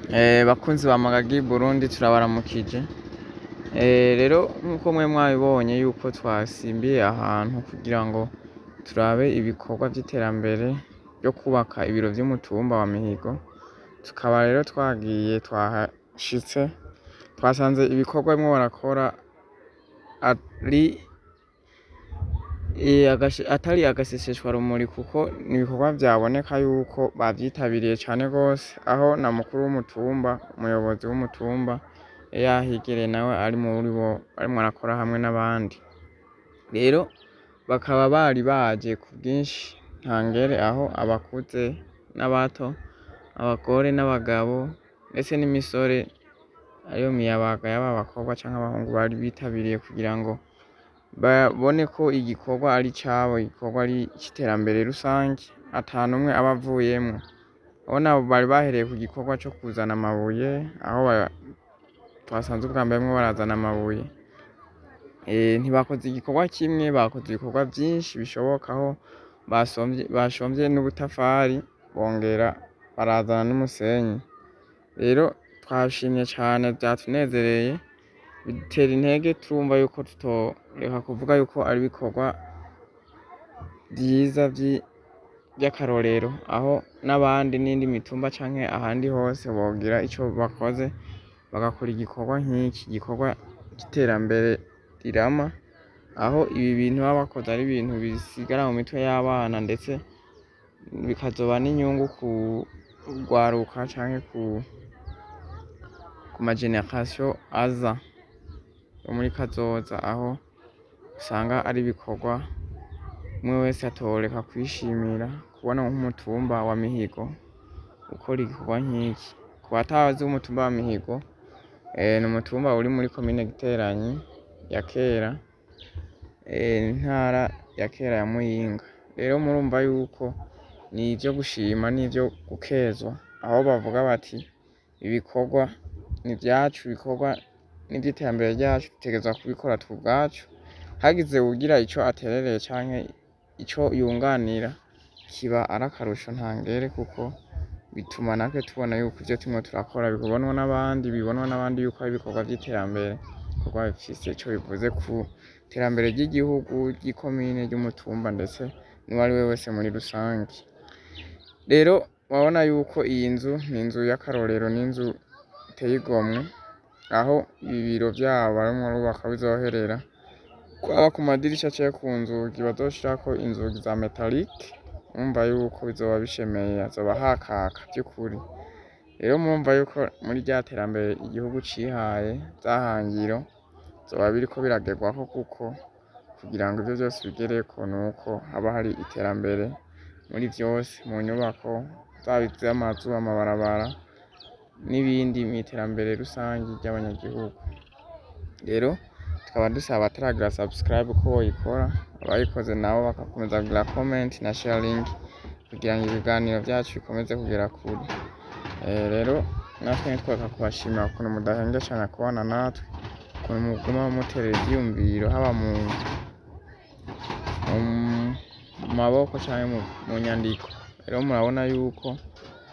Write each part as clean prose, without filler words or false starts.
Bakunzi ba Magagi Burundi, turabaramukije. Rero nk'uko mwe mwabibonye yuko twasimbiye ahantu kugira ngo turabe ibikorwa vy'iterambere ryo kubaka ibiro vy'umutumba wa Mihigo, tukaba rero twagiye twahashitse, twasanze ibikorwa barimwo barakora ari atari agaseseshwarumuri, kuko ni ibikorwa vyaboneka yuko bavyitabiriye cane gose, aho na mukuru w'umutumba, umuyobozi w'umutumba yahigereye, nawe ari muri bo arimwo arakora hamwe n'abandi. Rero bakaba bari baje ku bwinshi ntangere, aho abakuze n'abato, abagore n'abagabo, ndetse n'imisore ariyo miyabaga, yaba abakobwa canke abahungu, bari bitabiriye kugira ngo babone ko igikorwa ari icabo, igikorwa ari ic'iterambere rusangi, ata n'umwe aba avuyemwo. Urabona bari bahereye ku gikorwa co kuzana amabuye, aho twasanze ubwa mbere barimwo barazana amabuye. Ntibakoze igikorwa kimwe, bakoze ibikorwa vyinshi bishoboka, aho bashomvye n'ubutafari, bongera barazana n'umusenyi. Rero twashimye cane, vyatunezereye, bidutera intege, turumva yuko tutoreka kuvuga yuko ari ibikorwa vyiza vy'akarorero, aho n'abandi n'indi mitumba canke ahandi hose bogira ico bakoze, bagakora igikorwa nk'iki, igikorwa c'iterambere rirama, aho ibi bintu baba bakoze ari ibintu bisigara mu mitwe y'abana, ndetse bikazoba n'inyungu ku rwaruka canke ku ma génération aza yo muri kazoza, aho usanga ari ibikorwa umwe wese atoreka kwishimira kubona nk'umutumba wa Mihigo ukora igikorwa nk'iki. Ku batazi umutumba wa Mihigo, ni umutumba uri muri komine Giteranyi ya kera, intara ya kera ya Muyinga. Rero murumva yuko ni ivyo gushima n'ivyo gukezwa, aho bavuga bati ibikorwa ni ivyacu, ibikorwa n'ivy'iterambere ryacu, dutegerezwa kubikora twe ubwacu. Hagize uwugira ico aterereye canke ico yunganira, kiba ari akarusho ntangere, kuko bituma natwe tubona yuko ivyo turimo turakora bibonwa n'abandi, bibonwa n'abandi yuko ari ibikorwa vy'iterambere, ibikorwa bifise ico bivuze ku terambere ry'igihugu, ry'ikomine, ry'umutumba, ndetse n'uwari we wese muri rusangi. Rero urabona yuko iyi nzu ni inzu y'akarorero, ni inzu iteye igomwe, aho ibiro vyabo barimwo barubaka bizoherera, kwaba ku madirisha canke ku nzugi bazoshirako inzugi za métallique. Urumva yuko bizoba bishemeye, hazoba hakaka vy'ukuri. Rero murumva yuko muri rya terambere igihugu cihaye, za hangiro zoba biriko biragerwako, kuko kugira ngo ivyo vyose bigereko nuko haba hari iterambere muri vyose, mu nyubako zaba iz'amazu, amabarabara n'ibindi, mw'iterambere rusangi ry'abanyagihugu. Rero tukaba dusaba abataragira subscribe ko boyikora, abayikoze nabo bagakomeza kugira comment na sharing kugira ngo ibiganiro vyacu bikomeze kugera kure. Rero natwe ntitworeka kubashimira ukuntu mudahengeshanya kubana natwe, ukuntu muguma muterera ivyiyumviro, haba mu maboko canke mu nyandiko. Rero murabona yuko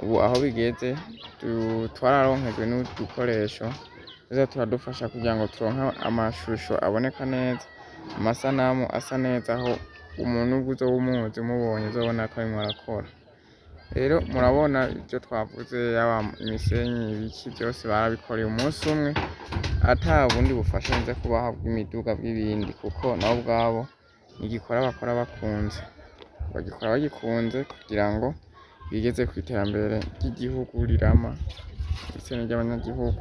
ubu aho bigeze twararonkejwe n'udukoresho tuza turadufasha kugira ngo turonke amashusho aboneka neza, amasanamu asa neza, aho umuntu uzoba umuzi umubonye uzobona ko arimwo arakora. Rero murabona ivyo twavuze, yaba imisenyi, ibiki, vyose barabikoreye umunsi umwe, ata bundi bufasha nze kubaha bw'imiduga, bw'ibindi, kuko nabo ubwabo igikorwa bakora bakunze, bagikora bagikunze kugira ngo bigeze kw'iterambere ry'igihugu rirama ndetse n'iry'abanyagihugu.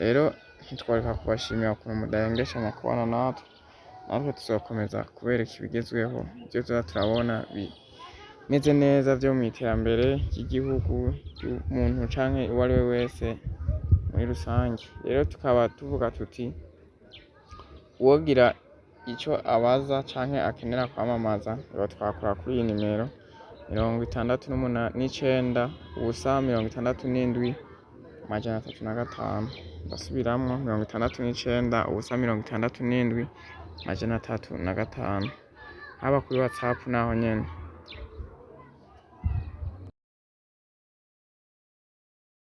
Rero ntitworeka kubashimira ukuntu mudahengeshanya kubana natwe. Natwe tuzokomeza kubereka ibigezweho, ivyo tuza turabona bimeze neza vyo mw'iterambere ry'igihugu, ry'umuntu canke uwari we wese muri rusange. Rero tukaba tuvuga tuti uwogira ico abaza canke akenera kwamamaza, yotwakura kuri iyi nimero 69 0 67 305. Ndasubiramwo: 69 0 67 305, haba kuri WhatsApp naho nyene.